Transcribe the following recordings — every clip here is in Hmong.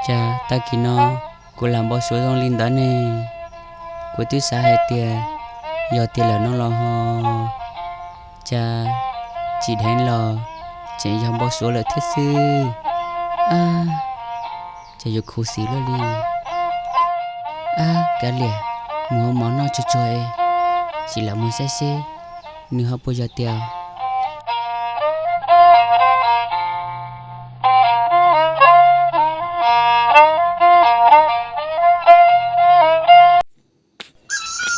Cas tag kis no kuv lam npau suav zoo li ntawd ne? Kuv twb xav hais tias yog tiag lawm no los ho, cas tsis dheev los tseem yog npau suav lawm thiab xwb. Ab, ces yuav khuv xim luaj li. Ab, kav liam, mus ua mov noj tsuag tsuag es, sim lam mus saib seb nws ho puas yog tiag.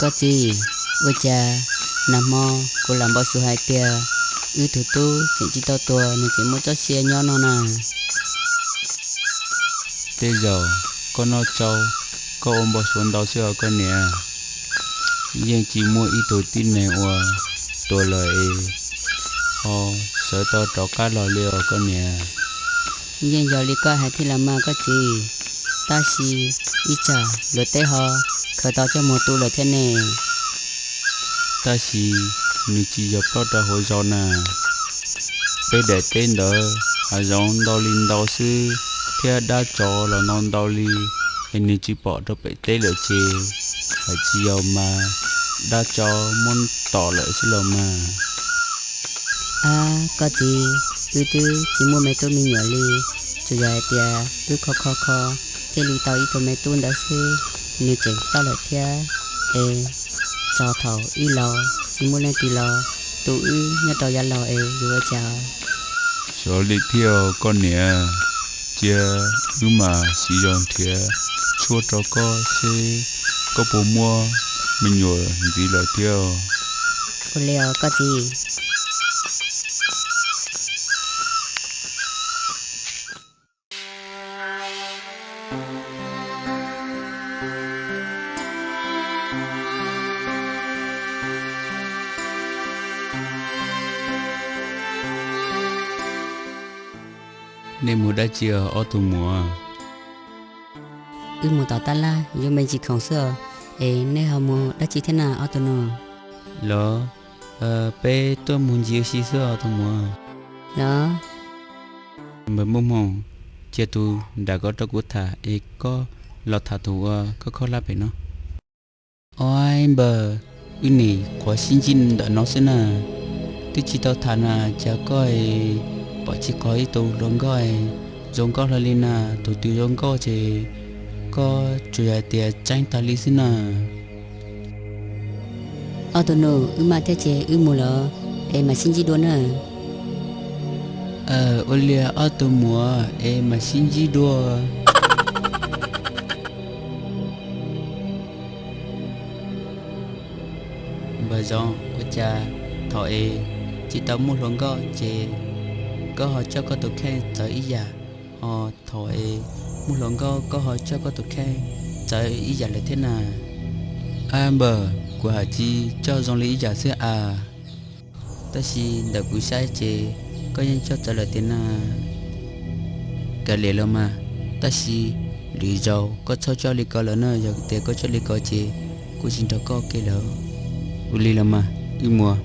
Koj txiv, ua cas nag hmo kuv lam npau suav hais tias wb tus tub tseem tsis tau tuag, nws tseem muaj txoj sia nyob no na? Tej zaum koj noj tsau, koj ua npau suav ntau xwb os koj niam. Yeej tsis muaj ib tug tib neeg uas tuag lawm es ho sawv tau rov qab los li os koj niam. Yeej yog li koj hais thiab los mas koj txiv, tab sis ib tsam luag tej ho khaws tau coj mus tu lawm thiab ne. Tab sis nws tsis yog ploj rau hauv zos na. Peb daim teb ntawd hav zoov ntau li ntau xwb, thiab dab tsov los ntau ntau li, es nws tsis pom rau pem teb lawm ces, hais tsis yog mas dab tsov muab tom lawm xwb los mas. Ab, koj txiv, wb twb tsis muaj me tub me nyuam li, tsuas yog hais tias wb kho kho kho thiaj li tau ib tug me tub ntawd xwb, nws tseem ploj lawm thiab. Es txog thaum wb laus tsis muaj leej twg los tu wb nyob rau yav laus es yuav ua cas? Xyov li thiab koj niam, cia wb mam siv zog nrhiav tshuaj rau koj seb koj puas muaj me nyuam ntxiv lawm thiab. Ua li os koj txiv. Nej mus dab tsi os ob tug muam? Wb mus tom tab laj yuav me ntsis khoom xwb os, es nej ho mus dab tsi thiab na ob tug nus? Los, peb tuaj mus ncig ua si xwb os tus muam. Los, npawg Muaj Hmoo, cia tus nram ko rau kuv tham es koj los tham tus uas koj khob hlab pem no. Ua npawg, wb nim qhuav sib ntsib ntawm no xwb na, twb tsis tau tham na, cas koj pom tsis qhov ib tug hluas nkauj zoo nkauj hlo li na? Tus twg zoo nkauj ces koj tsuas yog hais tias tseeb tag li xwb na. Ob tug nus, wb maj thiab ces wb mus lawm es mam sib ntsib dua na. Ua li ob tug muam, es mam sib ntsib dua. Npawg Zoov, ua cas thaum es tsis tau muaj hluas nkauj ces koj ho coj koj tus kheej txawv ib yam, ho thaum es muaj hluas nkauj koj ho coj koj tus kheej txawv ib yam lawm thiab na? Ab npawg, kuv hais tsis coj zoo li ib yam xwb as. Tab sis ntawm kuv saib ces koj yeej coj txawv lawm tiag na. Kav liam los mas, tab sis lwm zaus koj txhob coj li ko lawm na, yog tias koj coj li ko ces kuv tsis nrog koj ua ke lawm. Ua li los mas, wb mus.